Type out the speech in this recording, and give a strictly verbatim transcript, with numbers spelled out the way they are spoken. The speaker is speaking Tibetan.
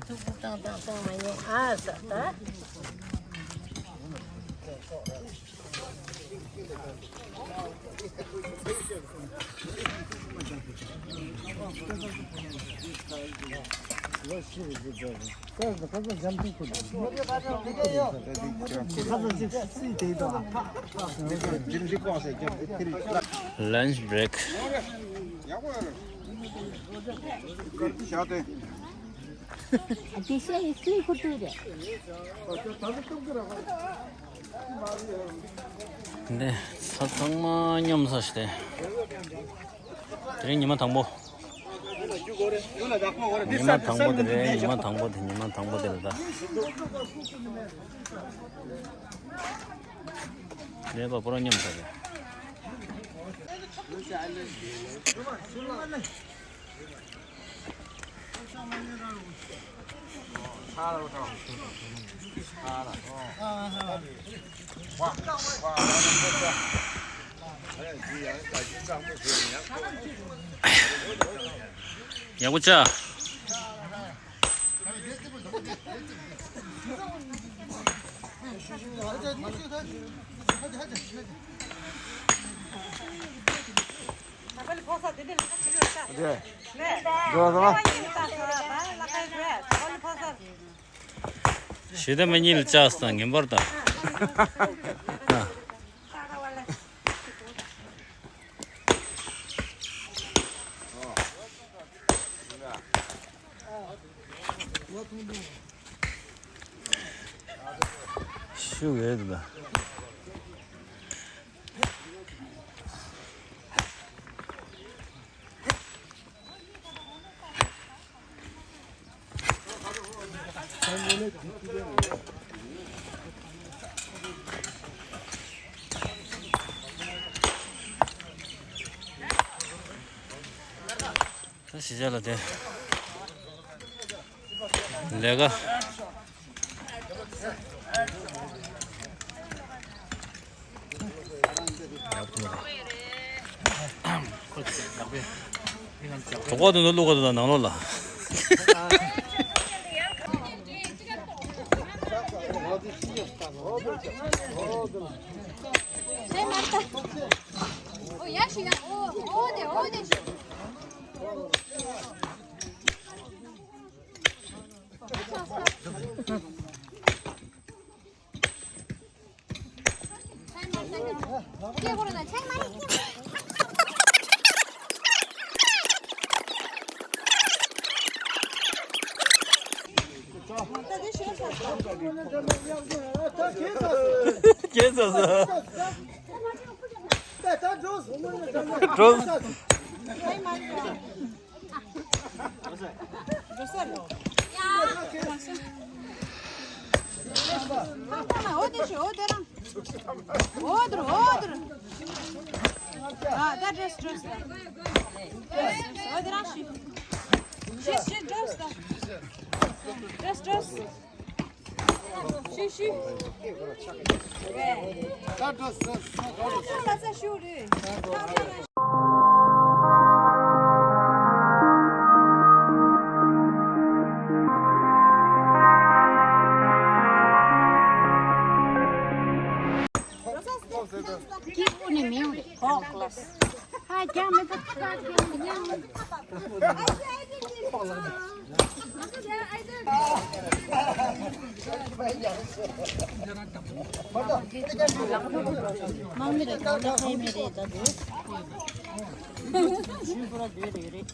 ཐུག་པ་བཏང་བཏང་བཏང་མ་ཉན་ཨ་ཟེར་ད། Lunch break. དེ་བཤད་ཡི་སུའི་ཁུ་ཏུ་རེད། འདི་ས་ཚང་མ་སྙོམས་ས་ཞིག་སྟེ། དེ་རིང་ཉི་མ་དང་པོ། ཉི་མ་དང་པོ་དེ་རེད། ཉི་མ་དང་པོ་དེ་ཉི་མ་དང་པོ་དེ་རེད་ད། ལས་པ་པོ་ར་སྙོམས་ས་རེད། ཡག་པོ་བྱ། ཞེ་དྲག་མ་ཉིད་ལ་ལྕགས་སང་ངན་པར་དང་། ཤུགས་ཡོད་འདུག་ད། ད་གཞིས་ཆགས་ལ་དེ་ལས་ཀ། གྲོད་ཁོག་དེ་ཚོ་བླུག་ག་འདུག་ད་ནང་ལོགས་ལ། ཁྱེད་ཚོ་ཚོ། འགྲོ། འོ་དེ་ཤི། འོ་དེ་རང་། འོ་དེ་རུ། འོ་དེ་རུ། ཨ་ད་འགྲོ་འགྲོ། འོ་དེ་རང་ཤི། ཤི་ཤི་འགྲོ། འགྲོ་འགྲོ། ཤི་ཤི། ད་འགྲོ་ས་ས་འགྲོ་རེད། ད་ས་ཤུ་རེད། སྐྱིད་པོ་ནི་མིང་རེད། ཧོ་ཀླ། ཧ་ཀྱང་མི་ཐུབ་ཀྱང་མི་ཉན། དམག་མི་རེད། གང་ལ་ཁའི་མི་རེད་ད་དུ། ཤུན་པོ་ར་དུས་རེད་རེད།